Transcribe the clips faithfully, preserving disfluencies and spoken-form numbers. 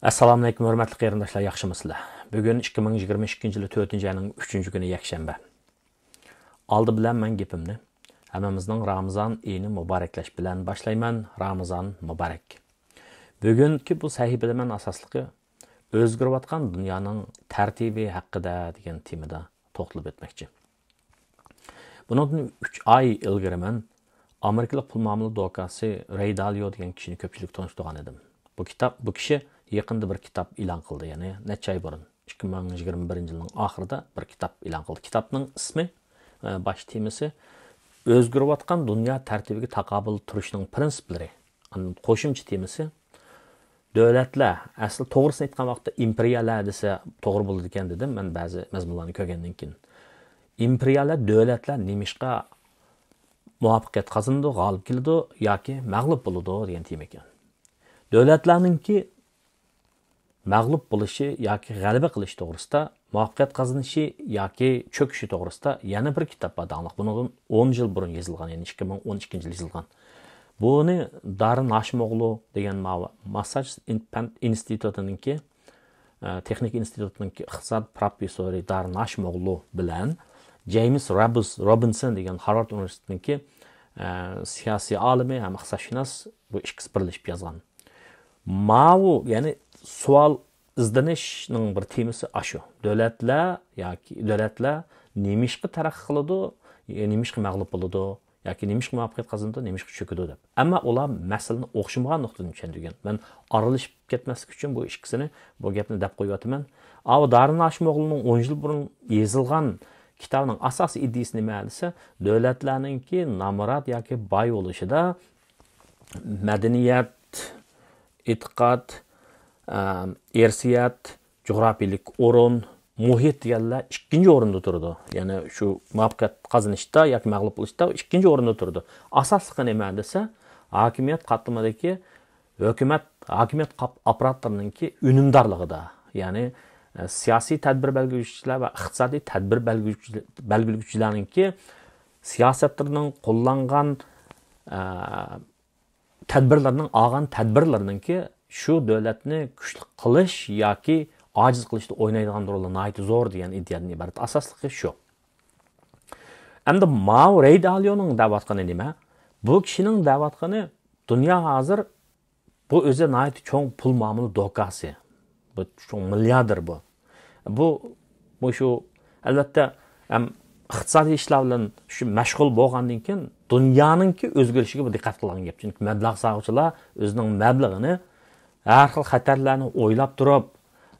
ئەسسالامۇئەلەيكۇم، ھۆرمەتلىك قېرىنداشلار، ياخشىمۇسىلەر؟ بۈگۈن ئىككى مىڭ يىگىرمە ئىككىنچى يىلى تۆتىنچى ئاينىڭ ئۈچىنچى كۈنى، يەكشەنبە. ئالدى بىلەن مەن گېپىمنى ھەممىمىزنىڭ رامىزان ئېيىنى مۇبارەكلەش بىلەن باشلايمەن. رامىزان مۇبارەك! بۈگۈنكى بۇ سەھىپىدە مەن ئاساسلىقى ئۆزگىرىۋاتقان دۇنيانىڭ تەرتىپى ھەققىدە دېگەن تېمىدا توختىلىپ ئۆتمەكچى. بۇنىڭدىن ئۈچ ئاي ئىلگىرى مەن ئامېرىكىلىق پۇل مۇئامىلە دوكاسى رەي دالىيو دېگەن كىشىنى كۆپچىلىككە تونۇشتۇرغان ئىدىم. بۇ كىتاب، بۇ كىشى يېقىندا بىر كىتاب ئېلان قىلدى، يەنى نەچچە ئاي بۇرۇن، ئىككى مىڭ يىگىرمە بىرىنچى يىلنىڭ ئاخىرىدا بىر كىتاب ئېلان قىلدى. كىتابنىڭ ئىسمى، ئە، باش تېمىسى ئۆزگىرىۋاتقان دۇنيا تەرتىپىگە تاقابىل تۇرۇشنىڭ پىرىنسىپلىرى. ئاندىن قوشۇمچە تېمىسى دۆلەتلەر، ئەسلى توغرىسىنى ئېيتقان ۋاقىتتا ئىمپېرىيەلەر دېسە توغرا بولىدىكەن دېدىم مەن بەزى مەزمۇنلارنى كۆرگەندىن كېيىن. ئىمپېرىيەلەر، دۆلەتلەر نېمىشقا مۇۋەپپەقىيەت قازىنىدۇ، غالىب كېلىدۇ ياكى مەغلۇپ بولىدۇ دېگەن تېما ئىكەن. دۆلەتلەرنىڭكى مەغلۇپ بولۇشى ياكى غەلىبە قىلىشى توغرىسىدا، مۇۋەپپەقىيەت قازىنىشى ياكى چۆكۈشى توغرىسىدا يەنە بىر كىتاب بار، داڭلىق. بۇنىڭدىن ئون يىل بۇرۇن يېزىلغان، يەنى ئىككى مىڭ ئون ئىككىنچى يىلى يېزىلغان. بۇنى دارىن ھاشىموغلۇ دېگەن ماۋۇ ماسساچۇسېتس پەن ئىنستىتۇتىنىڭكى، ئە، تېخنىكا ئىنستىتۇتىنىڭكى ئىقتىساد پروفېسسورى دارىن ھاشىموغلۇ بىلەن جېيمىس رابس-، روبىنسون دېگەن خارۋارد ئۇنىۋېرسىتېتىنىڭكى، ئە، سىياسىي ئالىمى ھەم ئىقتىسادشۇناس، بۇ ئىككىسى بىرلىشىپ يازغان. ماۋۇ، يەنى سوئال ئىزدىنىشنىڭ بىر تېمىسى ئاشۇ. دۆلەتلەر ياكى دۆلەتلەر نېمىشقا تەرەققىي قىلىدۇ، نېمىشقا مەغلۇپ بولىدۇ، ياكى نېمىشقا مۇۋەپپەقىيەت قازىنىدۇ، نېمىشقا چۆكىدۇ دەپ. ئەمما ئۇلار مەسىلىنى ئوخشىمىغان نۇقتىدىن چۈشەندۈرگەن. مەن ئارىلىشىپ كەتمەسلىك ئۈچۈن بۇ ئىككىسىنى، بۇ گەپنى دەپ قويۇۋاتىمەن. ئاۋۇ دارىن ھاشىموغلۇنىڭ ئون يىل بۇرۇن يېزىلغان كىتابىنىڭ ئاساسىي ئىدىيىسى نېمە دېسە، دۆلەتلەرنىڭكى نامرات ياكى باي بولۇشىدا مەدەنىيەت، ئېتىقاد، ئە، ئىرسىيەت، جۇغراپىيىلىك ئورۇن، مۇھىت دېگەنلەر ئىككىنچى ئورۇندا تۇرىدۇ. يەنى شۇ مۇۋەپپەقىيەت قازىنىشتا ياكى مەغلۇپ بولۇشتا ئىككىنچى ئورۇندا تۇرىدۇ. ئاساسلىقى نېمە دېسە، ھاكىمىيەت قاتلىمىدىكى ھۆكۈمەت، ھاكىمىيەت قاپ-، ئاپپاراتلىرىنىڭكى ئۈنۈمدارلىقىدا، يەنى، ئە، سىياسىي تەدبىر بەلگىلىگۈچىلەر ۋە ئىقتىسادىي تەدبىر بەلگىلىگۈچى-، بەلگىلىگۈچىلەرنىڭكى سىياسەتلىرىنىڭ قوللانغان، ئە، تەدبىرلىرىنىڭ، ئالغان تەدبىرلىرىنىڭكى شۇ دۆلەتنى كۈچلۈك قىلىش ياكى ئاجىز قىلىشتا ئوينايدىغان رولى ناھايىتى زور دېگەن ئىدىيەدىن ئىبارەت. ئاساسلىقى شۇ. ئەمدى ماۋۇ رەي دالىيونىڭ دەۋاتقىنى نېمە؟ بۇ كىشىنىڭ دەۋاتقىنى، دۇنيا ھازىر، بۇ ئۆزى ناھايىتى چوڭ پۇل مۇئامىلە دوكاسى. بۇ چوڭ مىلياردېر بۇ. بۇ، بۇ شۇ، ئەلۋەتتە، ھەم ئىقتىسادىي ئىشلار بىلەن شۇ مەشغۇل بولغاندىن كېيىن دۇنيانىڭكى ئۆزگىرىشىگە بۇ دىققەت قىلغان گەپ. چۈنكى مەبلەغ سالغۇچىلار ئۆزىنىڭ مەبلىغىنى ھەر خىل خەتەرلەرنى ئويلاپ تۇرۇپ،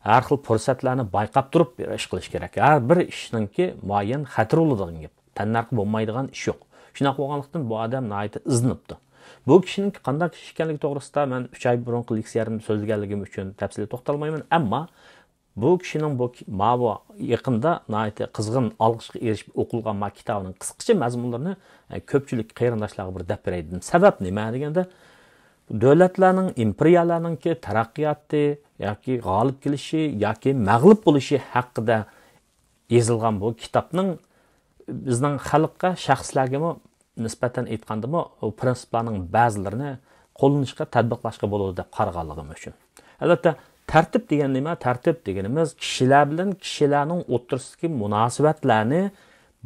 ھەر خىل پۇرسەتلەرنى بايقاپ تۇرۇپ بىر ئىش قىلىش كېرەك. ھەر بىر ئىشنىڭكى مۇئەييەن خەتىرى بولىدىغان گەپ. تەننەرخى بولمايدىغان ئىش يوق. شۇنداق بولغانلىقتىن بۇ ئادەم ناھايىتى ئىزدىنىپتۇ. بۇ كىشىنىڭ قانداق كىشى ئىكەنلىكى توغرىسىدا مەن ئۈچ ئاي بۇرۇنقى لېكسىيەمدە سۆزلىگەنلىكىم ئۈچۈن تەپسىلىي توختالمايمەن، ئەمما بۇ كىشىنىڭ بۇ، ماۋۇ يېقىندا ناھايىتى قىزغىن ئالقىشقا ئېرىشىپ ئوقۇلغان ما كىتابىنىڭ قىسقىچە مەزمۇنلىرىنى، ئە، كۆپچىلىك قېرىنداشلارغا بىر دەپ بېرەي دېدىم. سەۋەب نېمە دېگەندە، دۆلەتلەرنىڭ، ئىمپېرىيەلەرنىڭكى تەرەققىياتى ياكى غالىب كېلىشى ياكى مەغلۇپ بولۇشى ھەققىدە يېزىلغان بۇ كىتابنىڭ بىزنىڭ خەلققە، شەخسلەرگىمۇ نىسبەتەن ئېيتقاندىمۇ، بۇ پىرىنسىپلارنىڭ بەزىلىرىنى قوللىنىشقا، تەتبىقلاشقا بولىدۇ دەپ قارىغانلىقىم ئۈچۈن. ئەلۋەتتە، تەرتىپ دېگەن نېمە؟ تەرتىپ دېگىنىمىز كىشىلەر بىلەن كىشىلەرنىڭ ئوتتۇرىسىدىكى مۇناسىۋەتلەرنى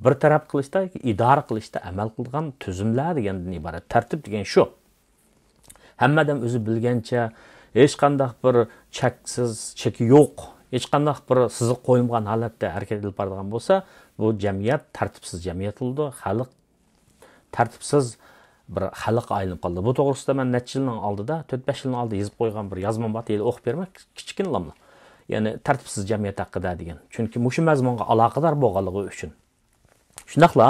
بىر تەرەپ قىلىشتا، ئىدارە قىلىشتا ئەمەل قىلىدىغان تۈزۈملەر دېگەندىن ئىبارەت. تەرتىپ دېگەن شۇ. ھەممە ئادەم ئۆزى بىلگەنچە، ھېچقانداق بىر چەكسىز، چېكى يوق، ھېچقانداق بىر سىزىق قويمىغان ھالەتتە ھەرىكەت ئېلىپ بارىدىغان بولسا، بۇ جەمئىيەت تەرتىپسىز جەمئىيەت بولىدۇ، خەلق تەرتىپسىز بىر خەلققە ئايلىنىپ قالىدۇ. بۇ توغرىسىدا مەن نەچچە يىلنىڭ ئالدىدا، تۆت-بەش يىلنىڭ ئالدىدا يېزىپ قويغان بىر يازمام بار، ھېلى ئوقۇپ بېرىمەن، كىچىككىنىلاملا. يەنى تەرتىپسىز جەمئىيەت ھەققىدە دېگەن. چۈنكى مۇشۇ مەزمۇنغا ئالاقىدار بولغانلىقى ئۈچۈن. شۇنداقلا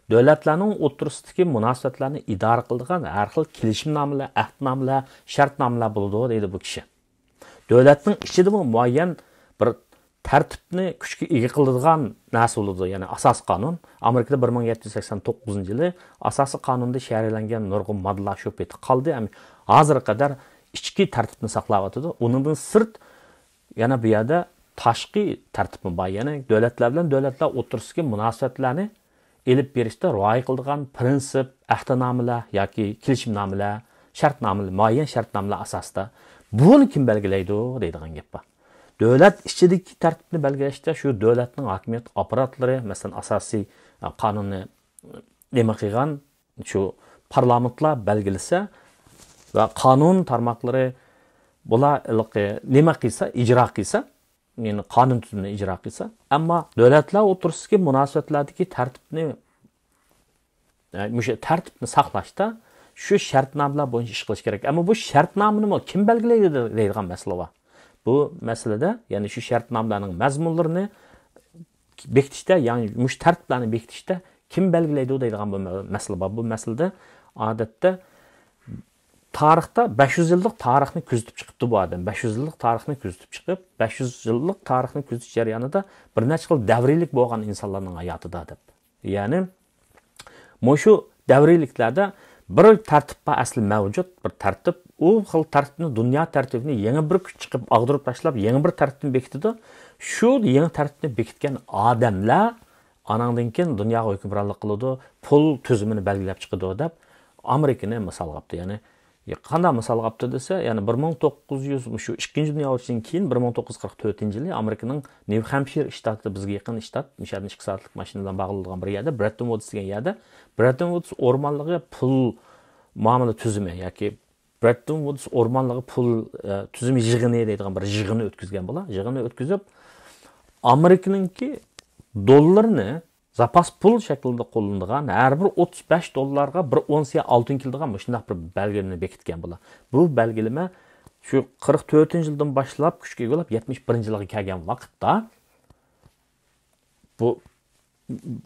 دۆلەتلەرنىڭ ئوتتۇرىسىدىكى مۇناسىۋەتلەرنى ئىدارە قىلىدىغان ھەر خىل كېلىشىمنامىلەر، ئەھدىنامىلەر، شەرتنامىلەر بولىدۇ، دەيدۇ بۇ كىشى. دۆلەتنىڭ ئىچىدىمۇ مۇئەييەن بىر تەرتىپنى كۈچكە ئىگە قىلىدىغان نەرسە بولىدۇ، يەنى ئاساسىي قانۇن. ئامېرىكىدا بىر مىڭ يەتتە يۈز سەكسەن توققۇزىنچى يىلى ئاساسىي قانۇندا شەرھلەنگەن نۇرغۇن ماددىلار شۇ پېتى قالدى. ھەم ھازىرغا قەدەر ئىچكى تەرتىپنى ساقلاۋاتىدۇ. ئۇنىڭدىن سىرت يەنە بۇ يەردە تاشقى تەرتىپمۇ بار، يەنى دۆلەتلەر بىلەن دۆلەتلەر ئوتتۇرىسىدىكى مۇناسىۋەتلەرنى ئېلىپ بېرىشتا رىئايە قىلىدىغان پىرىنسىپ، ئەھدىنامىلەر ياكى كېلىشىمنامىلەر، شەرتنامىلەر، مۇئەييەن شەرتنامىلەر ئاساسىدا. بۇنى كىم بەلگىلەيدۇ دەيدىغان گەپ بار. دۆلەت ئىچىدىكى تەرتىپنى بەلگىلەشتە شۇ دۆلەتنىڭ ھاكىمىيەت ئاپپاراتلىرى، مەسىلەن، ئاساسىي، ئە، قانۇننى نېمە قىلغان، شۇ پارلامېنتلار بەلگىلىسە ۋە قانۇن تارماقلىرى بۇلار ھېلىقى نېمە قىلسا، ئىجرا قىلسا، يەنى قانۇن تۈزۈمىنى ئىجرا قىلسا، ئەمما دۆلەتلەر ئوتتۇرىسىدىكى مۇناسىۋەتلەردىكى تەرتىپنى، ئە، مۇشۇ تەرتىپنى ساقلاشتا شۇ شەرتنامىلەر بويىچە ئىش قىلىش كېرەك. ئەمما بۇ شەرتنامىنىمۇ كىم بەلگىلەيدۇ دەيدىغان مەسىلە بار. بۇ مەسىلىدە، يەنى شۇ شەرتنامىلەرنىڭ مەزمۇنلىرىنى بېكىتىشتە، يەنى مۇشۇ تەرتىپلەرنى بېكىتىشتە كىم بەلگىلەيدۇ دەيدىغان بۇ مە-، مەسىلە بار. بۇ مەسىلىدە ئادەتتە تارىختا بەش يۈز يىللىق تارىخنى كۆزىتىپ چىقىپتۇ بۇ ئادەم. بەش يۈز يىللىق تارىخنى كۆزىتىپ چىقىپ، بەش يۈز يىللىق تارىخنى كۆزىتىش جەريانىدا بىر نەچچە خىل دەۋرىيلىك بولغان ئىنسانلارنىڭ ھاياتىدا دەپ. يەنى مۇشۇ دەۋرىيلىكلەردە بىر تەرتىپ بار، ئەسلى مەۋجۇت بىر تەرتىپ. ئۇ خىل تەرتىپنى دۇنيا تەرتىپىنى يېڭى بىر كۈچ چىقىپ ئاغدۇرۇپ تاشلاپ، يېڭى بىر تەرتىپنى بېكىتىدۇ. شۇ يېڭى تەرتىپنى بېكىتكەن ئادەملەر ئاناندىن كېيىن دۇنياغا ھۆكۈمرانلىق قىلىدۇ، پۇل تۈزۈمىنى بەلگىلەپ چىقىدۇ دەپ ئامېرىكىنى مىسالغا ئاپتۇ. يەنى قانداق مىسالغا ئاپتۇ دېسە، يەنى بىر مىڭ توققۇز يۈز، مۇشۇ ئىككىنچى دۇنيا ئۇرۇشىدىن كېيىن بىر مىڭ توققۇز يۈز قىرىق تۆتىنچى يىلى ئامېرىكىنىڭ نيۇ خەمپشىر شتاتى، بىزگە يېقىن شتات، مۇشۇ يەردىن ئىككى سائەتلىك ماشىنا بىلەن باغلىنىدىغان بىر يەردە، برەتتون ۋۇدس دېگەن يەردە، برەتتون ۋۇدس ئورمانلىقى پۇل مۇئامىلە تۈزۈمى ياكى برەتتون ۋۇدس ئورمانلىقى پۇل، ئە، تۈزۈمى يىغىنى دەيدىغان بىر يىغىننى ئۆتكۈزگەن بۇلار. يىغىننى ئۆتكۈزۈپ، ئامېرىكىنىڭكى دوللىرىنى زاپاس پۇل شەكلىدە قوللىنىدىغان، ھەر بىر ئوتتۇز بەش دوللارغا بىر ئونسىيە ئالتۇن كېلىدىغان مۇشۇنداق بىر بەلگىلىمىنى بېكىتكەن بۇلار. بۇ بەلگىلىمە شۇ قىرىق تۆتىنچى يىلدىن باشلاپ كۈچكە ئىگە بولۇپ، يەتمىش بىرىنچى يىلغا كەلگەن ۋاقىتتا، بۇ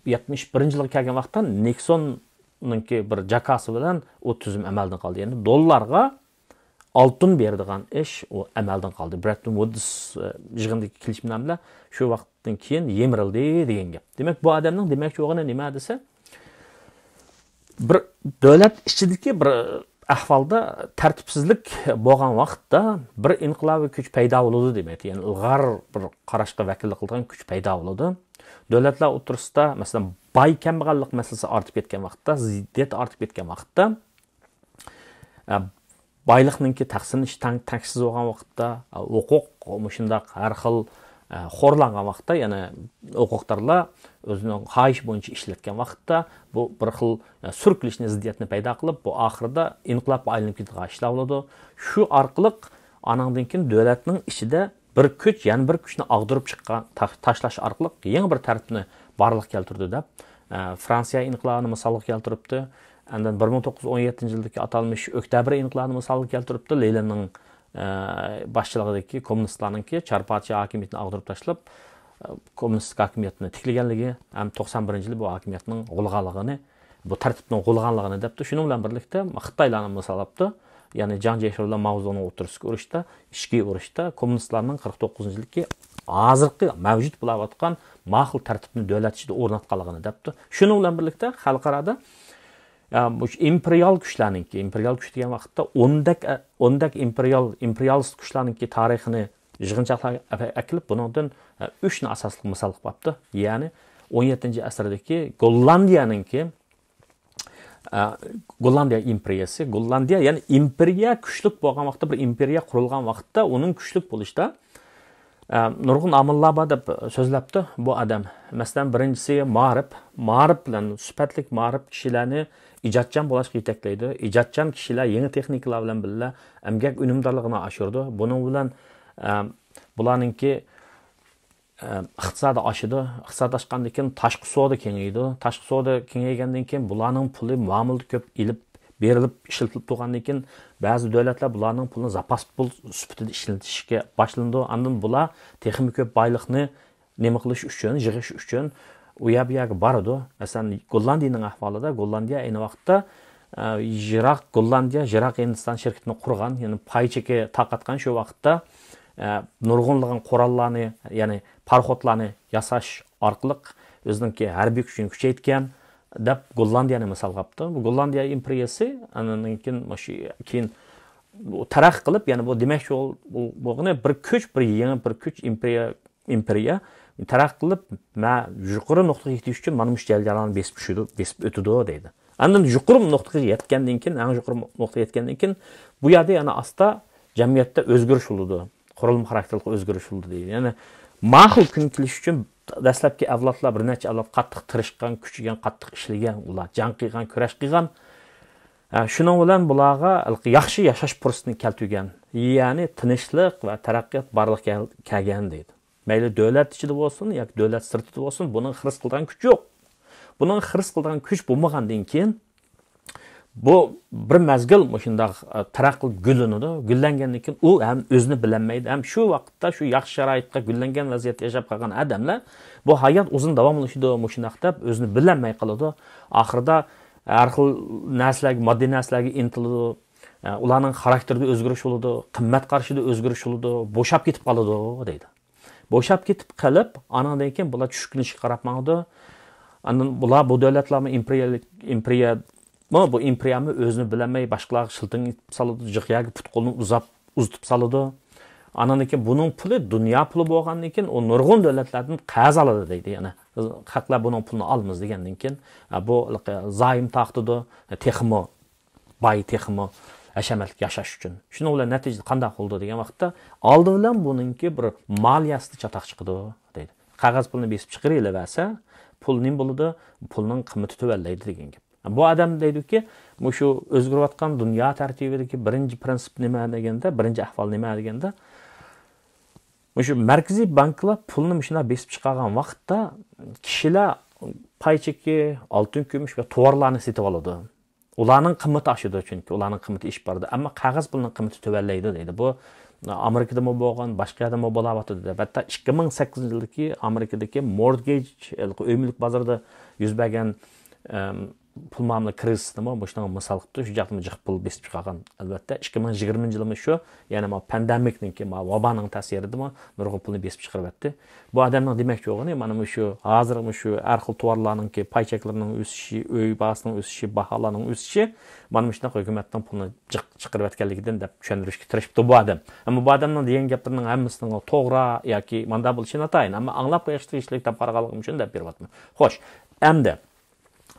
يەتمىش بىرىنچى يىلغا كەلگەن ۋاقىتتا نىكسوننىڭكى بىر جاكاسى بىلەن ئۇ تۈزۈم ئەمەلدىن قالدى. يەنى دوللارغا ئالتۇن بېرىدىغان ئىش ئۇ ئەمەلدىن قالدى. برەتتون ۋۇدس، ئە، يىغىنىدىكى كېلىشىمنامىلەر شۇ ۋاقىتتىن كېيىن يىمىرىلدى دېگەن گەپ. دېمەك، بۇ ئادەمنىڭ دېمەكچى بولغىنى نېمە دېسە، بىر دۆلەت ئىچىدىكى بىر ئەھۋالدا تەرتىپسىزلىك بولغان ۋاقىتتا بىر ئىنقىلابىي كۈچ پەيدا بولىدۇ دېمەكتە. يەنى ئىلغار بىر قاراشقا ۋەكىللىك قىلىدىغان كۈچ پەيدا بولىدۇ. دۆلەتلەر ئوتتۇرىسىدا، مەسىلەن، باي كەمبەغەللىك مەسىلىسى ئارتىپ كەتكەن ۋاقىتتا، زىددىيەت ئارتىپ كەتكەن ۋاقىتتا، ئە، بايلىقنىڭكى تەقسىملىنىشى تەڭ-، تەڭسىز بولغان ۋاقىتتا، ئە، ھوقۇق مۇشۇنداق ھەر خىل، ئە، خورلانغان ۋاقىتتا، يەنى ھوقۇقدارلار ئۆزىنىڭ خاھىشى بويىچە ئىشلەتكەن ۋاقىتتا، بۇ بىر خىل، ئە، سۈركىلىشنى، زىددىيەتنى پەيدا قىلىپ، بۇ ئاخىرىدا ئىنقىلابقا ئايلىنىپ كېتىدىغان ئىشلار بولىدۇ. شۇ ئارقىلىق ئاناندىن كېيىن دۆلەتنىڭ ئىچىدە بىر كۈچ يەنە بىر كۈچنى ئاغدۇرۇپ چىققان، تا-، تاشلاش ئارقىلىق يېڭى بىر تەرتىپنى بارلىققا كەلتۈردى دەپ، ئە، فرانسىيە ئىنقىلابىنى مىسالغا كەلتۈرۈپتۇ. ئاندىن بىر مىڭ توققۇز يۈز ئون يەتتىنچى يىلدىكى ئاتالمىش ئۆكتەبىر ئىنقىلابىنى مىسالغا كەلتۈرۈپتۇ. لېنىننىڭ، ئە، باشچىلىقىدىكى كوممۇنىستلارنىڭكى چار پادىشاھ ھاكىمىيىتىنى ئاغدۇرۇپ تاشلاپ، ئە، كوممۇنىستىك ھاكىمىيەتنى تىكلىگەنلىكى ھەم توقسان بىرىنچى يىلى بۇ ھاكىمىيەتنىڭ غۇلىغانلىقىنى، بۇ تەرتىپنىڭ غۇلىغانلىقىنى دەپتۇ. شۇنىڭ بىلەن بىرلىكتە خىتايلارنى مىسال ئاپتۇ. يەنى جاڭ جيېشى بىلەن ماۋزېدۇڭنىڭ ئوتتۇرىسىدىكى ئۇرۇشتا، ئىچكى ئۇرۇشتا كوممۇنىستلارنىڭ قىرىق توققۇزىنچى يىلىكى ھازىرقى مەۋجۇت بولاۋاتقان ماقۇل تەرتىپنى دۆلەت ئىچىدە ئورناتقانلىقىنى دەپتۇ. شۇنىڭ بىلەن بىرلىكتە خەلقئارادا، ئە، مۇشۇ ئىمپېرىيال كۈچلەرنىڭكى، ئىمپېرىيال كۈچ دېگەن ۋاقىتتا ئوندەك، ئە، ئوندەك ئىمپېرىيال، ئىمپېرىيالىست كۈچلەرنىڭكى تارىخىنى يىغىنچاقلارغا ئەپ-، ئەكېلىپ، بۇنىڭدىن، ئە، ئۈچنى ئاساسلىق مىسال قىلىپ ئاپتۇ. يەنى ئون يەتتىنچى ئەسىردىكى گوللاندىيەنىڭكى، ئە، گوللاندىيە ئىمپېرىيەسى، گوللاندىيە، يەنى ئىمپېرىيە كۈچلۈك بولغان ۋاقىتتا، بىر ئىمپېرىيە قۇرۇلغان ۋاقىتتا ئۇنىڭ كۈچلۈك بولۇشتا، ئە، نۇرغۇن ئامىللار بار دەپ سۆزلەپتۇ بۇ ئادەم. مەسىلەن، بىرىنچىسى مائارىپ. مائارىپ بىلەن، سۈپەتلىك مائارىپ كىشىلەرنى ئىجادچان بولۇشقا يېتەكلەيدۇ. ئىجادچان كىشىلەر يېڭى تېخنىكىلار بىلەن بىللە ئەمگەك ئۈنۈمدارلىقىنى ئاشۇرىدۇ. بۇنىڭ بىلەن، ئە، بۇلارنىڭكى ئىقتىسادى ئاشىدۇ. ئىقتىساد ئاشقاندىن كېيىن تاشقى سودا كېڭىيىدۇ. تاشقى سودا كېڭەيگەندىن كېيىن بۇلارنىڭ پۇلى مۇئامىلىدا كۆپ ئېلىپ بېرىلىپ ئىشلىتىلىپ تۇرغاندىن كېيىن بەزى دۆلەتلەر بۇلارنىڭ پۇلىنى زاپاس پۇل سۈپىتىدە ئىشلىتىشكە باشلىنىدۇ. ئاندىن بۇلار تېخىمۇ كۆپ بايلىقنى نېمە قىلىش ئۈچۈن، يىغىش ئۈچۈن ئۇ يەر بۇ يەرگە بارىدۇ. مەسىلەن، گوللاندىيەنىڭ ئەھۋالىدا، گوللاندىيە ئەينى ۋاقىتتا، ئە، يىراق گوللاندىيە، يىراق ھىندىستان شىركىتىنى قۇرغان، يەنى پاي چېكى تارقاتقان شۇ ۋاقىتتا، ئە، نۇرغۇنلىغان قوراللارنى، يەنى پاراخوتلارنى ياساش ئارقىلىق ئۆزىنىڭكى ھەربىي كۈچىنى كۈچەيتكەن دەپ گوللاندىيەنى مىسالغا ئاپتۇ. بۇ گوللاندىيە ئىمپېرىيەسى ئاندىن كېيىن، مۇشۇ كېيىن تەرەققىي قىلىپ، يەنى بۇ دېمەكچى بول-، بول-، بولغىنى بىر كۈچ، بىر يېڭى بىر كۈچ ئىمپېرىيە ئىمپېرىيە تەرەققىي قىلىپ، مە يۇقىرى نۇقتىغا يېتىش ئۈچۈن مانا مۇشۇ جەريانلارنى بېسىپ چۈشىدۇ، بېسىپ ئۆتىدۇ دەيدۇ. ئاندىن يۇقىرى نۇقتىغا يەتكەندىن كېيىن، ئەڭ يۇقىرى نۇقتىغا يەتكەندىن كېيىن، بۇ يەردە يەنە ئاستا جەمئىيەتتە ئۆزگىرىش بولىدۇ. قۇرۇلما خاراكتېرلىق ئۆزگىرىش بولىدۇ دەيدۇ. يەنى ماقۇل كۈن كېلىش ئۈچۈن دەسلەپكى ئەۋلادلار، بىر نەچچە ئەۋلاد قاتتىق تىرىشقان، كۈچىگەن، قاتتىق ئىشلىگەن، ئۇلار جەڭ قىلغان، كۈرەش قىلغان. ھە، شۇنىڭ بىلەن بۇلارغا ياخشى ياشاش پۇرسىتىنى كەلتۈرگەن، يەنى تىنچلىق ۋە تەرەققىيات بارلىققا كەل-، كەلگەن دەيدۇ. مەيلى دۆلەت ئىچىدە بولسۇن ياكى دۆلەت سىرتىدا بولسۇن، بۇنىڭ خىرىس قىلىدىغان كۈچى يوق. بۇنىڭ خىرىس قىلىدىغان كۈچ بولمىغاندىن كېيىن، بۇ بىر مەزگىل مۇشۇنداق، ئە، تەرەققىي قىلىپ گۈللىنىدۇ. گۈللەنگەندىن كېيىن ئۇ ھەم ئۆزىنى بىلەلمەيدۇ، ھەم شۇ ۋاقىتتا شۇ ياخشى شارائىتقا، گۈللەنگەن ۋەزىيەتتە ياشاپ قالغان ئادەملەر بۇ ھايات ئۇزۇن داۋاملىشىدۇ، مۇشۇنداق دەپ ئۆزىنى بىلەلمەي قالىدۇ. ئاخىرىدا ھەر خىل نەرسىلەرگە، ماددىي نەرسىلەرگە ئىنتىلىدۇ. ئە، ئۇلارنىڭ خاراكتېرىدا ئۆزگىرىش بولىدۇ، قىممەت قارىشىدا ئۆزگىرىش بولىدۇ، بوشاپ كېتىپ قالىدۇ دەيدۇ. بوشاپ كېتىپ قېلىپ، ئانىڭدىن كېيىن بۇلار چۈشكۈنلىشىشكە قاراپ ماڭىدۇ. ئاندىن بۇلار، بۇ دۆلەتلەرمۇ ئىمپېرىيەلىك، ئىمپېرىيەمۇ، بۇ ئىمپېرىيەمۇ ئۆزىنى بىلەلمەي، باشقىلارغا شىلتىڭ ئېتىپ سالىدۇ، جىق يەرگە پۇت قولىنى ئۇزاپ، ئۇزىتىپ سالىدۇ. ئانىڭدىن كېيىن بۇنىڭ پۇلى دۇنيا پۇلى بولغاندىن كېيىن، ئۇ نۇرغۇن دۆلەتلەردىن قەرز ئالىدۇ دەيدۇ. يەنى خەقلەر بۇنىڭ پۇلىنى ئالىمىز دېگەندىن كېيىن، بۇ زايىم تارقىتىدۇ، تېخىمۇ باي، تېخىمۇ ھەشەمەتلىك ياشاش ئۈچۈن. شۇنىڭ بىلەن نەتىجىدە قانداق بولىدۇ دېگەن ۋاقىتتا، ئالدى بىلەن بۇنىڭكى بىر مالىيەسىدە چاتاق چىقىدۇ دەيدۇ. قەغەز پۇلنى بېسىپ چىقىرىۋېرىۋەرسە، پۇل نېمە بولىدۇ؟ پۇلنىڭ قىممىتى تۆۋەنلەيدۇ دېگەن گەپ. بۇ ئادەم دەيدۇكى، مۇشۇ ئۆزگىرىۋاتقان دۇنيا تەرتىپىدىكى بىرىنچى پرىنسىپ نېمە دېگەندە، بىرىنچى ئەھۋال نېمە دېگەندە، مۇشۇ مەركىزىي بانكىلار پۇلنى مۇشۇنداق بېسىپ چىقارغان ۋاقىتتا، كىشىلەر پاي چېكى، ئالتۇن، كۈمۈش ۋە تاۋارلارنى سېتىۋالىدۇ. ئۇلارنىڭ قىممىتى ئاشىدۇ، چۈنكى ئۇلارنىڭ قىممىتى ئېشىپ بارىدۇ. ئەمما قەغەز پۇلنىڭ قىممىتى تۆۋەنلەيدۇ دەيدۇ. بۇ ئامېرىكىدىمۇ بولغان، باشقا يەردىمۇ بولاۋاتىدۇ دەپ. ھەتتا ئىككى مىڭ سەككىزىنچى يىلدىكى ئامېرىكىدىكى مورتگېج، ئۆي مۈلۈك بازىرىدا يۈز بەرگەن، ئەم، پۇل مۇئامىلە كىرىزىسىنىمۇ مۇشۇنىڭغا مىسال قىلىپتۇ. شۇ جاقتىمۇ جىق پۇل بېسىپ چىقارغان. ئەلۋەتتە، ئىككى مىڭ يىگىرمىنچى يىلىمۇ شۇ، يەنى ما پاندېمىكنىڭكى، ما ۋابانىڭ تەسىرىدىمۇ نۇرغۇن پۇلنى بېسىپ چىقىرىۋەتتى. بۇ ئادەمنىڭ دېمەكچى بولغىنى، مانا مۇشۇ ھازىر مۇشۇ ھەر خىل تاۋارلارنىڭكى پاي چەكلىرىنىڭ ئۆسۈشى، ئۆي باھاسىنىڭ ئۆسۈشى، باھالارنىڭ ئۆسۈشى، مانا مۇشۇنداق ھۆكۈمەتنىڭ پۇلنى جىق چىقىرىۋەتكەنلىكىدىن دەپ چۈشەندۈرۈشكە تىرىشىپتۇ بۇ ئادەم. ئەمما بۇ ئادەمنىڭ دېگەن گەپلىرىنىڭ ھەممىسىنىڭ توغرا ياكى مانداق بولۇشى ناتايىن. ئەمما ئاڭلاپ قېلىشقا تېگىشلىك دەپ قارىغانلىقىم ئۈچۈن دەپ بېرىۋاتىمەن. خوش، ئەمدى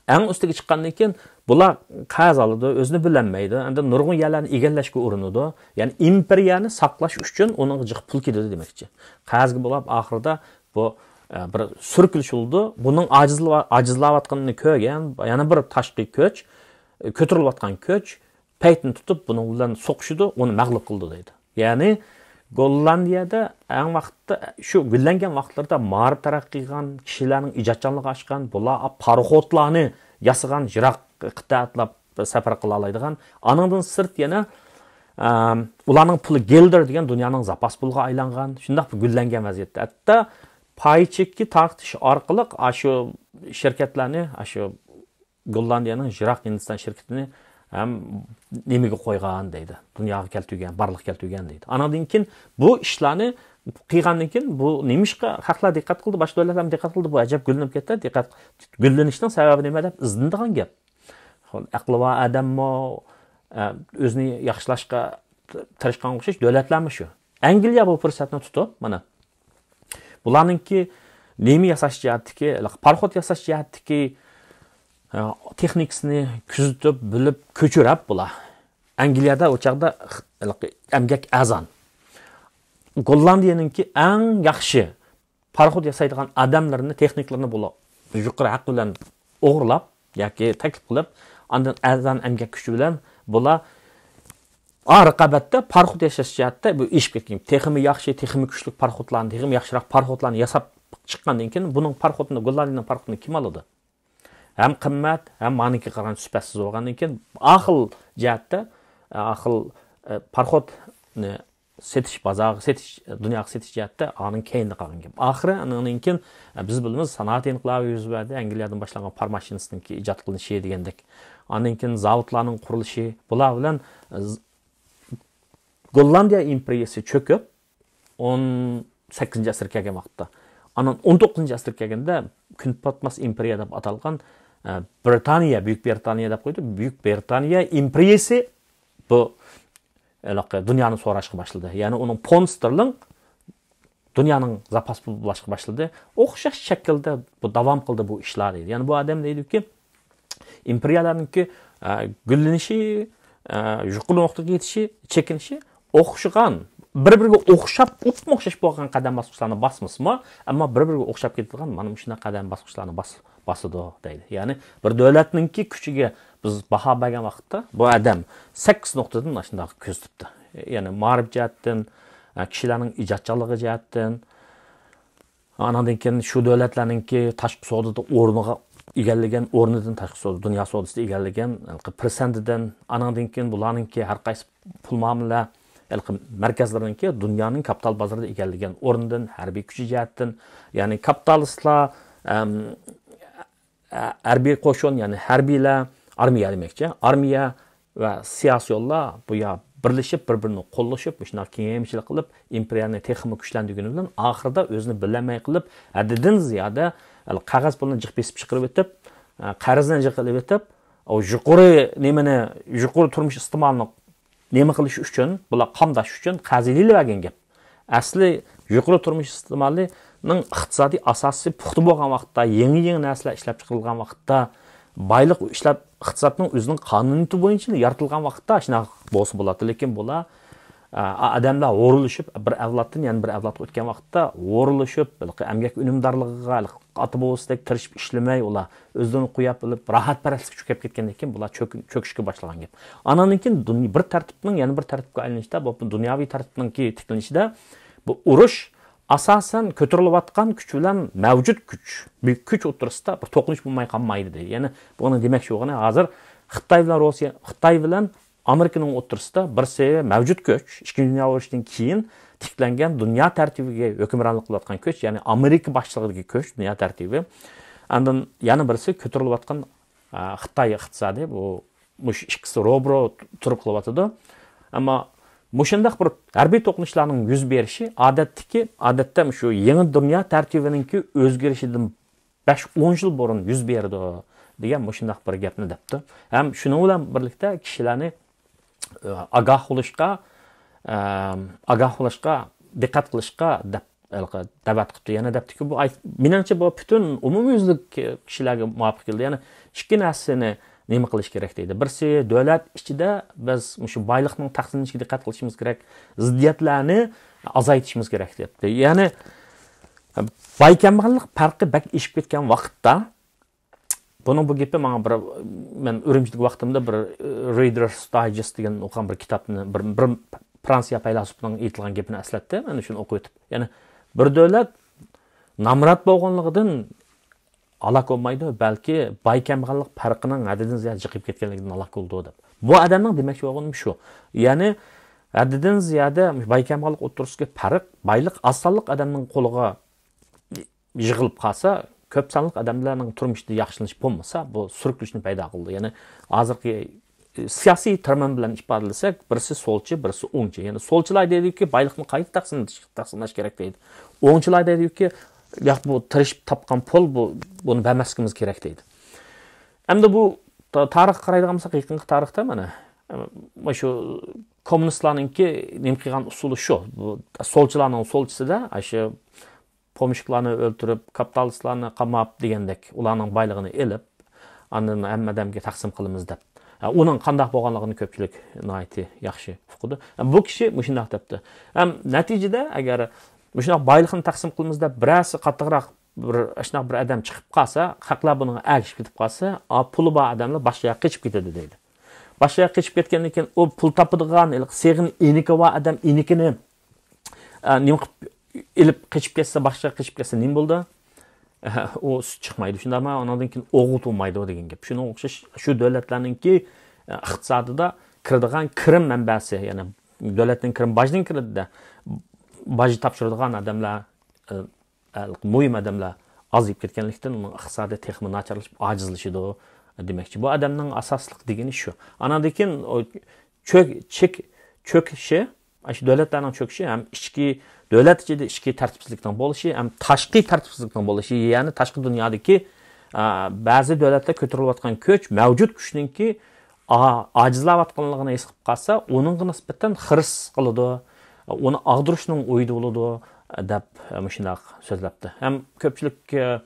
ئەڭ ئۈستىگە چىققاندىن كېيىن بۇلار قەرز ئالىدۇ، ئۆزىنى بىلەلمەيدۇ، ئەمدى نۇرغۇن يەرلەرنى ئىگىلەشكە ئۇرۇنىدۇ. يەنى ئىمپېرىيەنى ساقلاش ئۈچۈن ئۇنىڭغا جىق پۇل كېتىدۇ دېمەكچى. قەرزگە بولاپ ئاخىرىدا بۇ، ئە، بىر سۈركىلىش بولىدۇ. بۇنىڭ ئاجىزلىۋا-، ئاجىزلاۋاتقىنىنى كۆرگەن يەنە بىر تاشقى كۈچ، ئە، كۆتۈرۈلۈۋاتقان كۈچ پەيتنى تۇتۇپ بۇنىڭ بىلەن سوقۇشىدۇ، ئۇنى مەغلۇپ قىلىدۇ دەيدۇ. يەنى گوللاندىيەدە ئەڭ ۋاقىتتا، شۇ گۈللەنگەن ۋاقىتلىرىدا مائارىپ تەرەققىي قىلغان، كىشىلەرنىڭ ئىجادچانلىقى ئاشقان، بۇلار پاروخوتلارنى ياسىغان، يىراق قىتئە ئاتلاپ سەپەر قىلالايدىغان. ئانىڭدىن سىرت يەنە، ئەم، ئۇلارنىڭ پۇلى گىلدېر دېگەن دۇنيانىڭ زاپاس پۇلىغا ئايلانغان. شۇنداق بىر گۈللەنگەن ۋەزىيەتتە. ھەتتا پاي چېكى تارقىتىش ئارقىلىق ئاشۇ شىركەتلەرنى، ئاشۇ گوللاندىيەنىڭ يىراق ھىندىستان شىركىتىنى ھەم نېمىگە قويغان دەيدۇ. دۇنياغا كەلتۈرگەن، بارلىققا كەلتۈرگەن دەيدۇ. ئانىڭدىن كېيىن بۇ ئىشلارنى قىلغاندىن كېيىن بۇ نېمىشقا خەقلەر دىققەت قىلدى، باشقا دۆلەتلەرمۇ دىققەت قىلدى، بۇ ئەجەب گۈللىنىپ كەتتى، دىققەت، گۈللىنىشنىڭ سەۋەبى نېمە دەپ ئىزدىنىدىغان گەپ. ئەقلى بار ئادەممۇ، ئە، ئۆزىنى ياخشىلاشقا تىرىشقان ئوخشاش دۆلەتلەرمۇ شۇ. ئەنگلىيە بۇ پۇرسەتنى تۇتۇپ، مانا، بۇلارنىڭكى نېمە ياساش جەھەتتىكى، پاراخوت ياساش جەھەتتىكى، ئە، تېخنىكىسىنى كۆزىتىپ، بىلىپ، كۆچۈرەپ بۇلار. ئەنگلىيەدە ئۇ چاغدا ئەمگەك ئەرزان. گوللاندىيەنىڭكى ئەڭ ياخشى پاراخوت ياسايدىغان ئادەملىرىنى، تېخنىكلىرىنى بۇلار يۇقىرى ھەق بىلەن ئوغرىلاپ ياكى تەكلىپ قىلىپ، ئاندىن ئەرزان ئەمگەك كۈچى بىلەن بۇلار، ئا، رىقابەتتە پاراخوت ياساش جەھەتتە بۇ ئېشىپ كەتكەن. تېخىمۇ ياخشى، تېخىمۇ كۈچلۈك پاراخوتلارنى، تېخىمۇ ياخشىراق پاراخوتلارنى ياساپ چىققاندىن كېيىن، بۇنىڭ پاراخوتىنى، گوللاندىيەنىڭ پاراخوتىنى كىم ئالىدۇ؟ ھەم قىممەت، ھەم مانىڭكىگە قارىغاندا سۈپەتسىز بولغاندىن كېيىن، ئاقىل جەھەتتە، ئاقىل، ئە، پاراخوتنى سېتىش، بازارغا سېتىش، دۇنياغا سېتىش جەھەتتە ئانىڭ كەينىدە قالغان گەپ. ئاخىرى ئانىڭدىن كېيىن، ئە، بىز بىلىمىز، سانائەت ئىنقىلابى يۈز بەردى، ئەنگلىيەدىن باشلانغان پار ماشىنىسىنىڭكى ئىجاد قىلىنىشى دېگەندەك. ئاندىن كېيىن زاۋۇتلارنىڭ قۇرۇلۇشى، بۇلار بىلەن، ئە، ز-، گوللاندىيە ئىمپېرىيىسى چۆكۈپ، ئون سەككىزىنچى ئەسىرگە كەلگەن ۋاقىتتا. ئاندىن ئون توققۇزىنچى ئەسىرگە كەلگەندە، كۈنپاتماس ئىمپېرىيە دەپ ئاتالغان، ئە، بىرىتانىيە، بۈيۈك بىرىتانىيە دەپ قويدى. بۈيۈك بىرىتانىيە ئىمپېرىيىسى بۇ، ھېلىقى دۇنيانى سوراشقا باشلىدى. يەنى ئۇنىڭ پوند ستېرلىڭ دۇنيانىڭ زاپاس پۇلى بولۇشقا باشلىدى. ئوخشاش شەكىلدە بۇ داۋام قىلدى بۇ ئىشلار دەيدۇ. يەنى بۇ ئادەم دەيدۇكى، ئىمپېرىيەلەرنىڭكى، ئە، گۈللىنىشى، ئە، يۇقىرى نۇقتىغا يېتىشى، چېكىنىشى ئوخشىغان، بىر-بىرىگە ئوخشاپ، ئوپمۇ ئوخشاش بولغان قەدەم باسقۇچلارنى باسمىسىمۇ، ئەمما بىر-بىرىگە ئوخشاپ كېتىدىغان مانا مۇشۇنداق قەدەم باسقۇچلارنى باس-، باسىدۇ دەيدۇ. يەنى بىر دۆلەتنىڭكى كۈچىگە بىز باھا بەرگەن ۋاقىتتا بۇ ئادەم سەككىز نۇقتىدىن ئاشۇنداق كۆرسىتىپتۇ. يەنى مائارىپ جەھەتتىن، كىشىلەرنىڭ ئىجادچانلىقى جەھەتتىن، ئانىڭدىن كېيىن شۇ دۆلەتلەرنىڭكى تاشقى سودىدا ئورنىغا ئىگىلىگەن ئورنىدىن، تاشقى سودا، دۇنيا سودىسىدا ئىگىلىگەن ھېلىقى پىرسەنتىدىن، ئانىڭدىن كېيىن بۇلارنىڭكى ھەر قايسى پۇل مۇئامىلە ھېلىقى مەركەزلىرىنىڭكى دۇنيانىڭ كاپىتال بازىرىدا ئىگىلىگەن ئورنىدىن، ھەربىي كۈچى جەھەتتىن، يەنى كاپىتالىستلار، ئەم، ھەربىي قوشۇن، يەنى ھەربىيلەر، ئارمىيە دېمەكچى، ئارمىيە ۋە سىياسىيونلار بۇ يا بىرلىشىپ، بىر-بىرىنى قوللىشىپ، مۇشۇنداق كېڭەيمىچىلىك قىلىپ، ئىمپېرىيەنى تېخىمۇ كۈچلەندۈرگىنى بىلەن، ئاخىرىدا ئۆزىنى بىلەلمەي قېلىپ، ھەددىدىن زىيادە قەغەز پۇلنى جىق بېسىپ چىقىرىۋېتىپ، قەرزنى جىق ئېلىۋېتىپ، ئۇ يۇقىرى نېمىنى، يۇقىرى تۇرمۇش ئىستېمالنى نېمە قىلىش ئۈچۈن، بۇلار قامداش ئۈچۈن قەرز ئېلىۋەرگەن گەپ. ئەسلى يۇقىرى تۇرمۇش ئىستېمالىنىڭ ئىقتىسادىي ئاساسى پۇختا بولغان ۋاقىتتا، يېڭى-يېڭى نەرسىلەر ئىشلەپ چىقىرىلغان ۋاقىتتا، بايلىق ئىشلەپ، ئىقتىسادنىڭ ئۆزىنىڭ قانۇنىيىتى بويىچە يارىتىلغان ۋاقىتتا شۇنداق بولسا بولاتتى. لېكىن بۇلار، ئا، ئادەملەر ھورۇنلىشىپ، بىر ئەۋلادتىن يەنە بىر ئەۋلادقا ئۆتكەن ۋاقىتتا ھورۇنلىشىپ، ھېلىقى ئەمگەك ئۈنۈمدارلىقىغا، ھېلىقى ئاتا بوۋىسىدەك تىرىشىپ ئىشلىمەي، ئۇلار ئۆزلىرىنى قويۇپ بىلىپ، راھەتپەرەسلىككە چۆكۈپ كەتكەندىن كېيىن بۇلار چۆك-، چۆكۈشكە باشلىغان گەپ. ئاناندىن كېيىن دۇنيا بىر تەرتىپنىڭ يەنە بىر تەرتىپكە ئايلىنىشتا، بۇ دۇنياۋى تەرتىپنىڭكى تىكلىنىشىدە بۇ ئۇرۇش ئاساسەن كۆتۈرۈلۈۋاتقان كۈچ بىلەن مەۋجۇت كۈچ، بۈيۈك كۈچ ئوتتۇرىسىدا بىر توقۇنۇش بولماي قالمايدۇ دەيدۇ. يەنى بۇنىڭ دېمەكچى بولغىنى، ھازىر خىتاي بىلەن روسىيە، خىتاي بىلەن ئامېرىكىنىڭ ئوتتۇرىسىدا بىرسى مەۋجۇت كۈچ، ئىككىنچى دۇنيا ئۇرۇشىدىن كېيىن تىكلەنگەن دۇنيا تەرتىپىگە ھۆكۈمرانلىق قىلىۋاتقان كۈچ، يەنى ئامېرىكا باشچىلىقىدىكى كۈچ، دۇنيا تەرتىپى. ئاندىن يەنە بىرسى كۆتۈرۈلۈۋاتقان، ئا، خىتاي ئىقتىسادى. بۇ، مۇشۇ ئىككىسى روبىرو تۇرۇپ قېلىۋاتىدۇ. ئەمما مۇشۇنداق بىر ھەربىي توقۇنۇشلارنىڭ يۈز بېرىشى ئادەتتىكى، ئادەتتە مۇشۇ يېڭى دۇنيا تەرتىپىنىڭكى ئۆزگىرىشىدىن بەش، ئون يىل بۇرۇن يۈز بېرىدۇ دېگەن مۇشۇنداق بىر گەپنى دەپتۇ. ھەم شۇنىڭ بىلەن بىرلىكتە كىشىلەرنى، ئە، ئاگاھ بولۇشقا، ئە، ئاگاھ بولۇشقا، دىققەت قىلىشقا دەپ، ھېلىقى دەۋەت قىپتۇ. يەنە دەپتىكى، بۇ ئاي-، مېنىڭچە بۇ پۈتۈن ئومۇميۈزلۈك كىشىلەرگە مۇۋاپىق كېلىدۇ. يەنى ئىككى نەرسىنى نېمە قىلىش كېرەك دەيدۇ. بىرسى، دۆلەت ئىچىدە بىز مۇشۇ بايلىقنىڭ تەقسىملىنىشىگە دىققەت قىلىشىمىز كېرەك، زىددىيەتلەرنى ئازايتىشىمىز كېرەك دەپتۇ. يەنى باي كەمبەغەللىك پەرقى بەك ئېشىپ كەتكەن ۋاقىتتا، بۇنىڭ بۇ گېپى ماڭا بىر، مەن ئۈرۈمچىدىكى ۋاقتىمدا بىر، ئى، Reader's Digest دېگەن ئوقۇغان بىر كىتابنى، بىر، بىر فرانسىيە پەيلاسوپىنىڭ ئېيتىلغان گېپىنى ئەسلەتتى. مەن شۇنى ئوقۇۋېتىپ، يەنى بىر دۆلەت نامرات بولغانلىقىدىن ھالاك بولمايدۇ، بەلكى باي كەمبەغەللىك پەرقىنىڭ ھەددىدىن زىيادە جىقىيىپ كەتكەنلىكىدىن ھالاك بولىدۇ دەپ. بۇ ئادەمنىڭ دېمەكچى بولغىنى شۇ. يەنى ھەددىدىن زىيادە باي كەمبەغەللىك ئوتتۇرىسىدىكى پەرق، بايلىق ئاز سانلىق ئادەمنىڭ قولىغا يىغىلىپ قالسا، كۆپ سانلىق ئادەملەرنىڭ تۇرمۇشىدا ياخشىلىنىش بولمىسا، بۇ سۈركىلىشنى پەيدا قىلىدۇ. يەنى ھازىرقى، ئى، سىياسىي تېرمىن بىلەن ئىپادىلىسەك، بىرسى سولچى، بىرسى ئوڭچى. يەنى سولچىلار دەيدۇكى، بايلىقنى قايتا تەقسىم-، تەقسىملەش كېرەك دەيدۇ. ئوڭچىلار دەيدۇكى، ياق، بۇ تىرىشىپ تاپقان پۇل، بۇ، بۇنى بەرمەسلىكىمىز كېرەك دەيدۇ. ئەمدى بۇ تا-، تارىخقا قارايدىغان بولساق، يېقىنقى تارىختا مانا، مانا شۇ كوممۇنىستلارنىڭكى نېمە قىلغان ئۇسۇلى شۇ. بۇ سولچىلارنىڭ سولچىسىدا، ئاشۇ پومېشچىكلارنى ئۆلتۈرۈپ، كاپىتالىستلارنى قاماپ دېگەندەك، ئۇلارنىڭ بايلىقىنى ئېلىپ، ئاندىن ھەممە ئادەمگە تەقسىم قىلىمىز دەپ. ھە، ئۇنىڭ قانداق بولغانلىقىنى كۆپچىلىك ناھايىتى ياخشى ئۇقىدۇ. ھە، بۇ كىشى مۇشۇنداق دەپتۇ. ھەم نەتىجىدە، ئەگەر مۇشۇنداق بايلىقنى تەقسىم قىلىمىز دەپ، بىرەرسى قاتتىقراق بىر، ئاشۇنداق بىر ئادەم چىقىپ قالسا، خەقلەر بۇنىڭغا ئەگىشىپ كېتىپ قالسا، ئا، پۇلى بار ئادەملەر باشقا ياققا قېچىپ كېتىدۇ دەيدۇ. باشقا ياققا قېچىپ كەتكەندىن كېيىن، ئۇ پۇل تاپىدىغان، ھېلىقى سېغىن ئېنىكى بار ئادەم ئېنىكىنى، ئە، نېمە قىلىپ ئېلىپ قېچىپ كەتسە، باشقا ياققا قېچىپ كەتسە نېمە بولىدۇ؟ ئە، ئۇ سۈت چىقمايدۇ، شۇنداقمۇ؟ ئۇنىڭدىن كېيىن ئوغۇت بولمايدۇ دېگەن گەپ. شۇنىڭغا ئوخشاش، شۇ دۆلەتلەرنىڭكى، ئە، ئىقتىسادىدا كىرىدىغان كىرىم مەنبەسى، يەنى دۆلەتنىڭ كىرىم باجدىن كىرىدۇ-دە، باج تاپشۇرىدىغان ئادەملەر، ئە، ئە، مۇھىم ئادەملەر ئازىيىپ كەتكەنلىكتىن، ئۇنىڭ ئىقتىسادى تېخىمۇ ناچارلىشىپ، ئاجىزلىشىدۇ دېمەكچى. بۇ ئادەمنىڭ ئاساسلىق دېگىنى شۇ. ئاناندىن كېيىن ئۇ چۆك-، چېك-، چۆكۈشى، ئاشۇ دۆلەتلەرنىڭ چۆكۈشى ھەم ئىچكى، دۆلەت ئىچىدە ئىچكى تەرتىپسىزلىكنىڭ بولۇشى، ھەم تاشقى تەرتىپسىزلىكنىڭ بولۇشى، يەنى تاشقى دۇنيادىكى، ئا، بەزى دۆلەتلەر كۆتۈرۈلۈۋاتقان كۈچ، مەۋجۇت كۈچنىڭكى ئا-، ئاجىزلاۋاتقانلىقىنى ھېس قىلىپ قالسا، ئۇنىڭغا نىسبەتەن خىرىس قىلىدۇ، ئۇنى ئاغدۇرۇشنىڭ ئويىدا بولىدۇ، دەپ مۇشۇنداق سۆزلەپتۇ. ھەم كۆپچىلىك، ئە،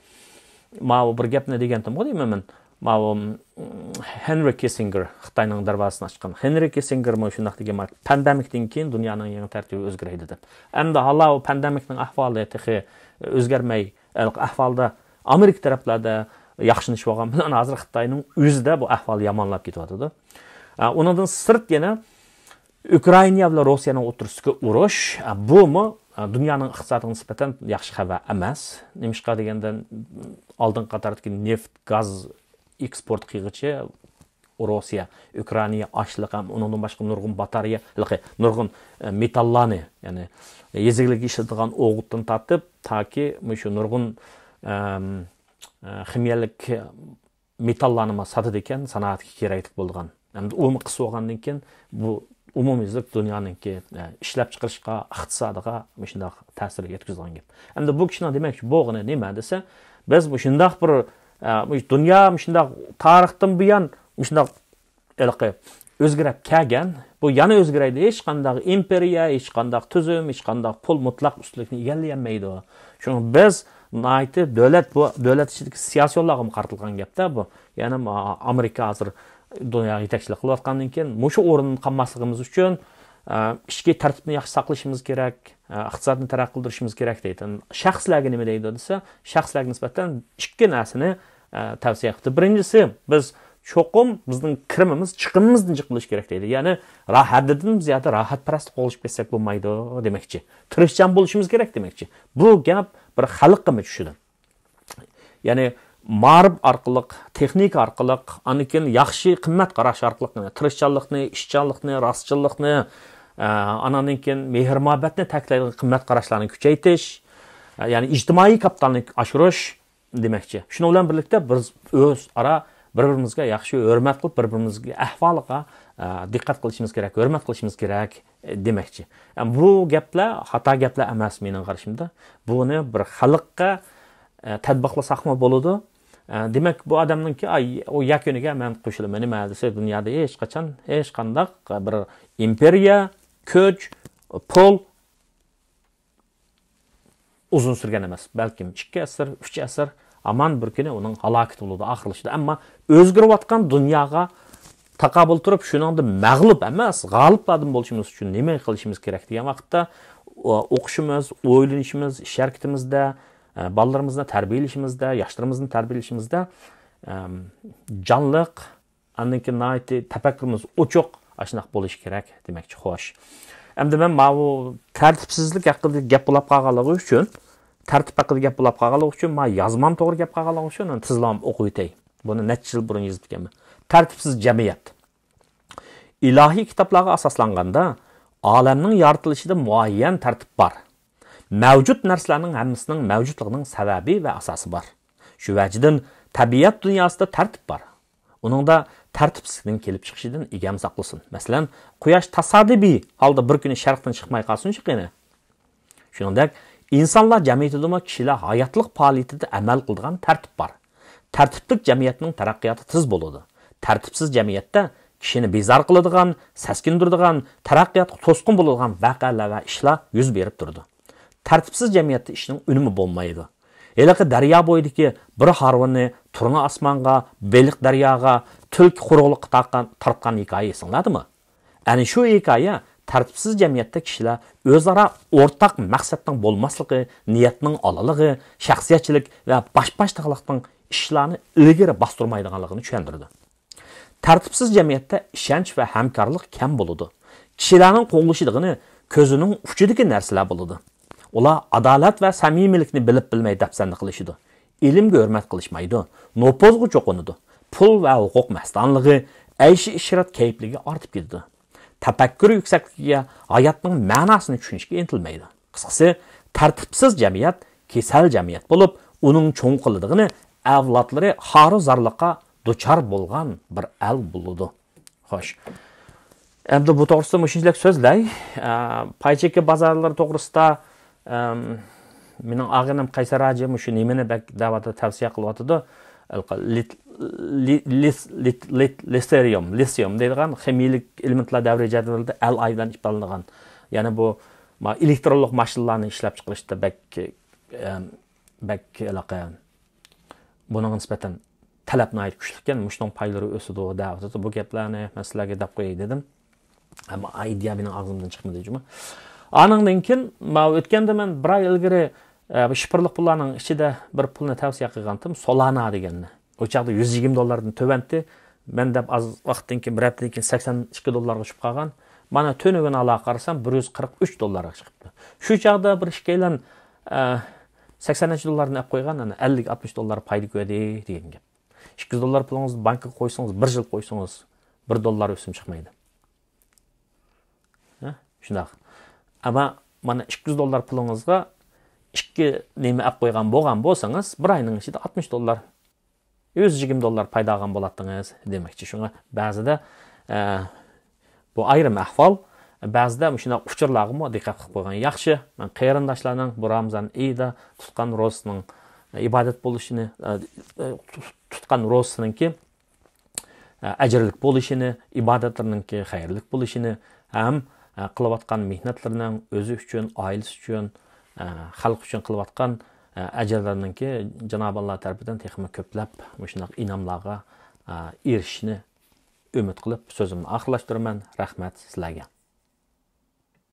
ماۋۇ بىر گەپنى دېگەنتىمغۇ دەيمەن مەن، ماۋۇ، م، ھېنرى كىسسىنگېر، خىتاينىڭ دەرۋازىسىنى ئاچقان ھېنرى كىسسىنگېرمۇ شۇنداق دېگەن بار، پاندېمىكتىن كېيىن دۇنيانىڭ يېڭى تەرتىپى ئۆزگىرەيدۇ دەپ. ئەمدى ھالا ئۇ پاندېمىكنىڭ ئەھۋالى تېخى ئۆزگەرمەي، ئەھۋالدا ئامېرىكا تەرەپلەردە ياخشىلىنىش بولغان بىلەن، ھازىر خىتاينىڭ ئۆزىدە بۇ ئەھۋال يامانلاپ كېتىۋاتىدۇ. ئە، ئۇنىڭدىن سىرت يەنە ئۇكرائىنا بىلەن روسىيەنىڭ ئوتتۇرىسىدىكى ئۇرۇش، ئە، بۇمۇ، ئە، دۇنيانىڭ ئىقتىسادىغا نىسبەتەن ياخشى خەۋەر ئەمەس. نېمىشقا دېگەندە، ئالدىنقى قاتاردىكى نېفىت، گاز ئېكسپورت قىلغۇچى روسىيە، ئۇكرائىنىيە ئاشلىق ھەم ئۇنىڭدىن باشقا نۇرغۇن باتارېيە، ھېلىقى نۇرغۇن، ئە، مېتاللارنى، يەنى يېزا ئىگىلىكىگە ئىشلىتىدىغان ئوغۇتتىن تارتىپ، تاكى مۇشۇ نۇرغۇن، ئەم، ئە، خىمىيەلىك مېتاللارنىمۇ ساتىدىكەن، سانائەتكە كېرەكلىك بولىدىغان. ئەمدى ئۇمۇ قىس بولغاندىن كېيىن، بۇ ئومۇميۈزلۈك دۇنيانىڭكى، ئە، ئىشلەپچىقىرىشقا، ئىقتىسادىغا مۇشۇنداق تەسىر يەتكۈزىدىغان گەپ. ئەمدى بۇ كىشىنىڭ دېمەكچى بولغىنى نېمە دېسە، بىز مۇشۇنداق بىر، ئە، مۇ-، دۇنيا مۇشۇنداق تارىختىن بۇيان مۇشۇنداق ھېلىقى ئۆزگىرەپ كەلگەن، بۇ يەنە ئۆزگىرەيدۇ. ھېچقانداق ئىمپېرىيە، ھېچقانداق تۈزۈم، ھېچقانداق پۇل مۇتلەق ئۈستۈنلۈكنى ئىگىلىيەلمەيدۇ. شۇڭا بىز ناھايىتى دۆلەت، بۇ دۆلەت ئىچىدىكى سىياسىيونلارغىمۇ قارىتىلغان گەپتە بۇ. يەنى ما-، ئامېرىكا ھازىر دۇنياغا يېتەكچىلىك قىلىۋاتقاندىن كېيىن، مۇشۇ ئورۇندا قالماسلىقىمىز ئۈچۈن، ئە، ئىچكى تەرتىپنى ياخشى ساقلىشىمىز كېرەك، ئە، ئىقتىسادنى تەرەققىي قىلدۇرۇشىمىز كېرەك دەيدۇ. شەخسلەرگە نېمە دەيدۇ دېسە، شەخسلەرگە نىسبەتەن ئىككى نەرسىنى، ئە، تەۋسىيە قىپتۇ. بىرىنچىسى، بىز چوقۇم بىزنىڭ كىرىمىمىز چىقىمىمىزدىن جىق بولۇشى كېرەك دەيدۇ. يەنى را-، ھەددىدىن زىيادە راھەتپەرەسلىك قوغلىشىپ كەتسەك بولمايدۇ دېمەكچى. تىرىشچان بولۇشىمىز كېرەك دېمەكچى. بۇ گەپ بىر خەلققىمۇ چۈشىدۇ. يەنى مائارىپ ئارقىلىق، تېخنىكا ئارقىلىق، ئاندىن كېيىن ياخشى قىممەت قاراش ئارقىلىق، يەنى تىرىشچانلىقنى، ئىشچانلىقنى، راستچىللىقنى، ئە، ئاناندىن كېيىن مېھىر-مۇھەببەتنى تەكىتلەيدىغان قىممەت قاراشلارنى كۈچەيتىش، ئە، يەنى ئىجتىمائىي كاپىتالنى ئاشۇرۇش دېمەكچى. شۇنىڭ بىلەن بىرلىكتە بىز ئۆزئارا بىر-بىرىمىزگە ياخشى ھۆرمەت قىلىپ، بىر-بىرىمىزگە ئەھۋالىغا، ئە، دىققەت قىلىشىمىز كېرەك، ھۆرمەت قىلىشىمىز كېرەك، ئە، دېمەكچى. ئە، بۇ گەپلەر خاتا گەپلەر ئەمەس مېنىڭ قارىشىمدا. بۇنى بىر خەلققە، ئە، تەتبىقلىساقمۇ بولىدۇ. ئە، دېمەك، بۇ ئادەمنىڭكى، ئاي، ئۇ يەكۈنىگە مەن قوشۇلىمەن. نېمە دېسە، دۇنيادا ھېچقاچان، ھېچقانداق بىر ئىمپېرىيە، كۈچ، پۇل ئۇزۇن سۈرگەن ئەمەس. بەلكىم ئىككى ئەسىر، ئۈچ ئەسىر، ھامان بىر كۈنى ئۇنىڭ ھالاكىتى بولىدۇ، ئاخىرلىشىدۇ. ئەمما ئۆزگىرىۋاتقان دۇنياغا تاقابىل تۇرۇپ، شۇنىڭدا مەغلۇپ ئەمەس، غالىبلاردىن بولۇشىمىز ئۈچۈن نېمە قىلىشىمىز كېرەك دېگەن ۋاقىتتا، ئو-، ئوقۇشىمىز، ئويلىنىشىمىز، ئىش ھەرىكىتىمىزدە، ئە، بالىلىرىمىزنى تەربىيەلىشىمىزدە، ياشلىرىمىزنى تەربىيەلىشىمىزدە، ئەم، جانلىق، ئاندىن كېيىن ناھايىتى تەپەككۇرىمىز ئوچۇق، ئاشۇنداق بولۇشى كېرەك دېمەكچى. خوش. ئەمدى مەن ماۋۇ تەرتىپسىزلىك ھەققىدە گەپ بولاپ قالغانلىقى ئۈچۈن، تەرتىپ ھەققىدە گەپ بولاپ قالغانلىقى ئۈچۈن، ما يازمام توغرا گەپ قالغانلىقى ئۈچۈن، تېزلا ئوقۇۋېتەي. بۇنى نەچچە يىل بۇرۇن يېزىپتىكەنمەن. تەرتىپسىز جەمئىيەت. ئىلاھىي كىتابلارغا ئاساسلانغاندا، ئالەمنىڭ يارىتىلىشىدا مۇئەييەن تەرتىپ بار. مەۋجۇت نەرسىلەرنىڭ ھەممىسىنىڭ مەۋجۇتلۇقىنىڭ سەۋەبى ۋە ئاساسى بار. شۇ ۋەجىدىن، تەبىئەت دۇنياسىدا تەرتىپ بار. ئۇنىڭدا تەرتىپسىزلىكنىڭ كېلىپ چىقىشىدىن ئىگەم ساقلىسۇن. مەسىلەن، قۇياش تاسادىپىي ھالدا بىر كۈنى شەرقتىن چىقماي قالسۇنچۇ قېنى. شۇنىڭدەك، ئىنسانلار جەمئىيىتىدىمۇ كىشىلەر ھاياتلىق پائالىيىتىدە ئەمەل قىلىدىغان تەرتىپ بار. تەرتىپلىك جەمئىيەتنىڭ تەرەققىياتى تېز بولىدۇ. تەرتىپسىز جەمئىيەتتە كىشىنى بىزار قىلىدىغان، سەسكىندۈرىدىغان، تەرەققىياتقا توسقۇن بولىدىغان ۋەقەلەر ۋە ئىشلار يۈز بېرىپ تۇرىدۇ. تەرتىپسىز جەمئىيەتتە ئىشنىڭ ئۈنۈمى بولمايدۇ. ھېلىقى دەريا بويىدىكى بىر ھارۋىنى تۇرنا ئاسمانغا، بېلىق دەرياغا، تۈلكە قۇرۇقلۇققا تارتقان، تارتقان ھېكايە ئېسىڭلاردىمۇ؟ ئەنە شۇ ھېكايە تەرتىپسىز جەمئىيەتتە كىشىلەر ئۆزئارا ئورتاق مەقسەتنىڭ بولماسلىقى، نىيەتنىڭ ئالىلىقى، شەخسىيەتچىلىك ۋە باشباشتاقلىقنىڭ ئىشلارنى ئىلگىرى باستۇرمايدىغانلىقىنى چۈشەندۈرىدۇ. تەرتىپسىز جەمئىيەتتە ئىشەنچ ۋە ھەمكارلىق كەم بولىدۇ. كىشىلەرنىڭ قوغلىشىدىغىنى كۆزىنىڭ ئۇچىدىكى نەرسىلەر بولىدۇ. ئۇلار ئادالەت ۋە سەمىمىيلىكنى بىلىپ بىلمەي دەپسەندە قىلىشىدۇ. ئىلىمگە ھۆرمەت قىلىشمايدۇ. نوپۇزغا چوقۇنىدۇ. پۇل ۋە ھوقۇق مەستانىلىقى، ئەيشى ئىشرەت كەيپلىكى ئارتىپ كېتىدۇ. تەپەككۇر يۈكسەكلىكىگە، ھاياتنىڭ مەناسىنى چۈشىنىشكە ئىنتىلمەيدۇ. قىسقىسى، تەرتىپسىز جەمئىيەت كېسەل جەمئىيەت بولۇپ، ئۇنىڭ چوڭ قىلىدىغىنى ئەۋلادلىرى خارۇ-زارلىققا دۇچار بولغان بىر ئەل بولىدۇ. خوش. ئەمدى بۇ توغرىسىدا مۇشۇنچىلىك سۆزلەي. ئە، پاي چېكى بازارلىرى توغرىسىدا، ئەم، مېنىڭ ئاغىنەم قەيسەر ھاجى مۇشۇ نېمىنى بەك دەۋاتىدۇ، تەۋسىيە قىلىۋاتىدۇ. لىت-، لى-، لىس-، لىت-، لىت-، لىسېرىيۇم، لىسىيۇم دەيدىغان خىمىيىلىك ئېلېمېنتلار دەۋرىي جەدۋىلىدە ئەل ئاي بىلەن ئىپادىلىنىدىغان. يەنى بۇ، ما، ئېلېكترونلۇق ماشىنىلارنى ئىشلەپ چىقىرىشتا بەك، ئەم، بەك ھېلىقى بۇنىڭغا نىسبەتەن تەلەپ ناھايىتى كۈچلۈككەن، مۇشۇنىڭ پايلىرى ئۆسىدۇ دەۋاتىدۇ. بۇ گەپلەرنى مەن سىلەرگە دەپ قوياي دېدىم. ئەمما ئىدىيە مېنىڭ ئاغزىمدىن چىقمىدى جۇمۇ. ئانىڭدىن كېيىن، ماۋۇ ئۆتكەندە مەن بىر ئاي ئىلگىرى، ئە، بۇ شىفىرلىق پۇللارنىڭ ئىچىدە بىر پۇلنى تەۋسىيە قىلغانتىم، سولانا دېگەننى. ئۇ چاغدا يۈز يىگىرمە دوللاردىن تۆۋەنتى. مەن دەپ ئاز ۋاقىتتىن كېيىن، بىر ھەپتىدىن كېيىن سەكسەن ئىككى دوللارغا چۈشۈپ قالغان. مانا تۈنۈگۈن ئالاقە قارىسام، بىر يۈز قىرىق ئۈچ دوللارغا چىقىپتۇ. شۇ چاغدا بىر ئىككىيلەن، ئە، سەكسەن نەچچە دوللاردىن ئەپ قويغان، ئەنە ئەللىك ئاتمىش دوللار پايدا كۆردى دېگەن گەپ. ئىككى يۈز دوللار پۇلىڭىزنى بانكىغا قويسىڭىز، بىر يىل قويسىڭىز، بىر دوللار ئۆسۈم چىقمايدۇ. ھە؟ شۇنداق. ئەمما مانا ئىككى يۈز دوللار پۇلىڭىزغا ئىككى نېمە ئەپ قويغان بولغان بولسىڭىز، بىر ئاينىڭ ئىچىدە ئاتمىش دوللار، يۈز يىگىرمە دوللار پايدا ئالغان بولاتتىڭىز دېمەكچى. شۇڭا بەزىدە، ئە، بۇ ئايرىم ئەھۋال. بەزىدە مۇشۇنداق ئۇچۇرلارغىمۇ دىققەت قىلىپ قويغان ياخشى. مەن قېرىنداشلارنىڭ بۇ رامزان ئېيىدا تۇتقان روزىسىنىڭ ئىبادەت بولۇشىنى، ئە، ئە، تۇتقان روزىسىنىڭكى ئەجىرلىك بولۇشىنى، ئىبادەتلىرىنىڭكى خەيرلىك بولۇشىنى ھەم، ئە، قىلىۋاتقان مېھنەتلىرىنىڭ ئۆزى ئۈچۈن، ئائىلىسى ئۈچۈن، ئە، خەلق ئۈچۈن قىلىۋاتقان، ئە، ئەجىرلىرىنىڭكى جانابى ئاللا تەرىپىدىن تېخىمۇ كۆپلەپ مۇشۇنداق ئىناملارغا، ئە، ئېرىشىشىنى ئۈمىد قىلىپ سۆزۈمنى ئاخىرلاشتۇرىمەن. رەھمەت سىلەرگە.